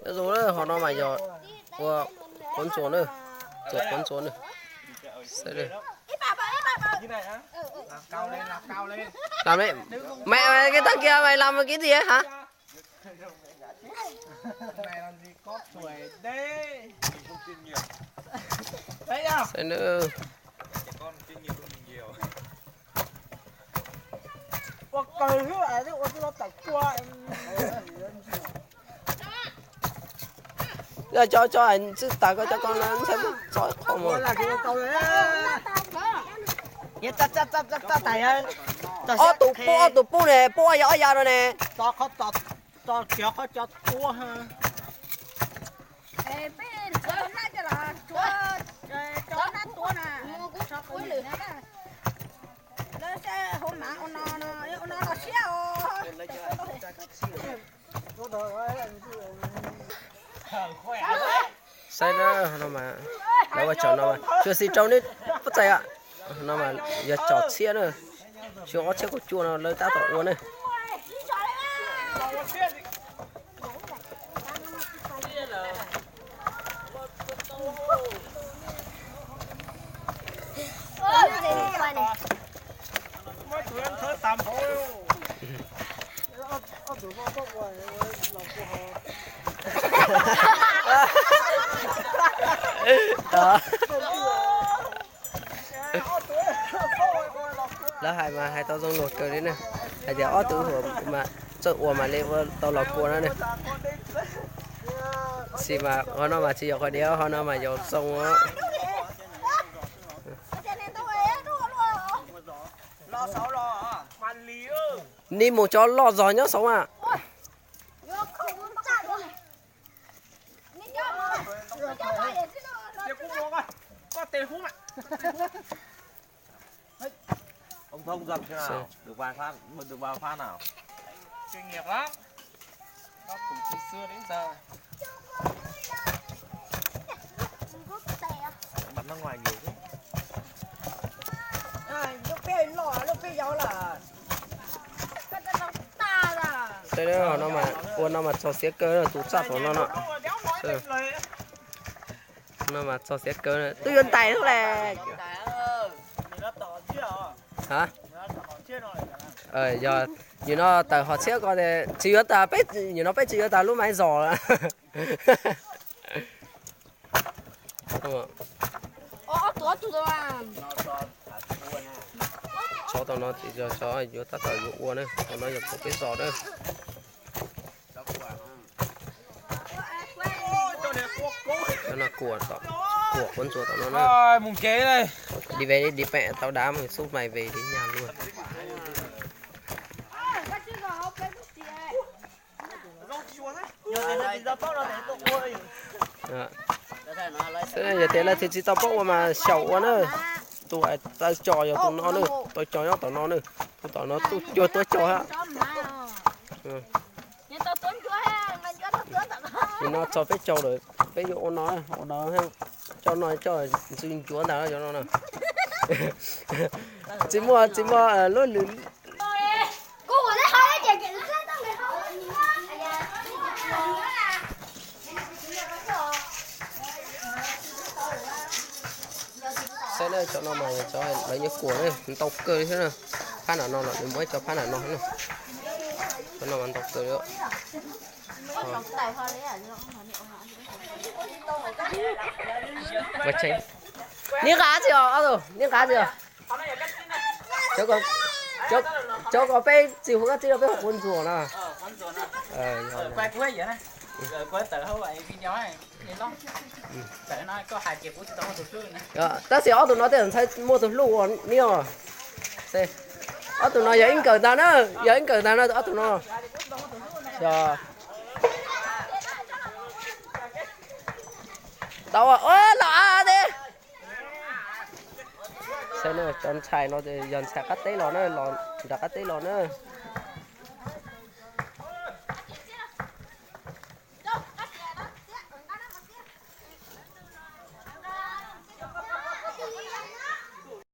Nyob zoo na, hov no mas yog ua quav ntxuas na, tua quav ntxuas na. Mày, mày cái tao kia mày làm cái gì ấy hả? Xaiv na. Yog cov, cov xwb tas koj cov ko ntshai tso qhov mus. Ob tug pub, ob tug pub ne, pub ob yav ob yav no ne. Saib na, no mas lawv ua cov no mas tsuas xis rau neb pub txais no mas yog cov txhiab na, xyoo ob txhiab kaum cuaj no lawv tab tom ua na. Lawv hais mas hais tau zoo luag kawg li ne, hais tias ob tug mas txawj ua mas li ua tau los kua no ne. Tab sis mas qhov no mas tsis yog qhov diav, qhov no mas yog zoo os. Nim mus cov loj zog nyob saud mas. Tej no mas ua no mas txog xiav kawg, tus txaj tom no no. No mas txog xiav kawg, twb yuav ntais lawm. Ha, yog nim no tawm hom txhiab ko, tsis yuav tas peb, nim no peb tsis yuav tas lub maiv zos lawm. Tsov tom no ces yog tsov yuav tab tom yuav ua na, tom no yog pem peb zos na. Cov no kuam, kuam quav ntxuas tom no na. Di ve di pem tau dab mus xub mais ve di nyag luaj. Yog tias lawv tsis tau paub ua mas xyaum ua na. Tus taw cos yog tus no na, taw cos nyob tom no na. Tus tom no tuaj cuag tuaj cos hab. Nim no txog peb caug lawm, peb yuav ua no, ua no coj no coj ntxwg ncuav ntag cov no na. Tsis muaj, tsis muaj lub lwm. Saib na, cov no mas yog cov lawv nyiam kuam na, ntau kawg li thiab na. Phab nram no los nws muaj ib co phab nram no na. Cov no mas ntau kawg li. Niam nqa tsis os, ob tug niam nqa tsis os. Cov ko peb tsis hu koj txib rau peb hu quav ntxuas no. Tab sis ob tug no tej zaum ntshai muaj tus hlub ua niam. Ob tug no yog ib nkawm ntag na, yog ib nkawm ntag na ob tug no. Tau, los av tes. Saib na, cov ntxhais no yog ntxhais qab teb los na, los nram qab teb los na.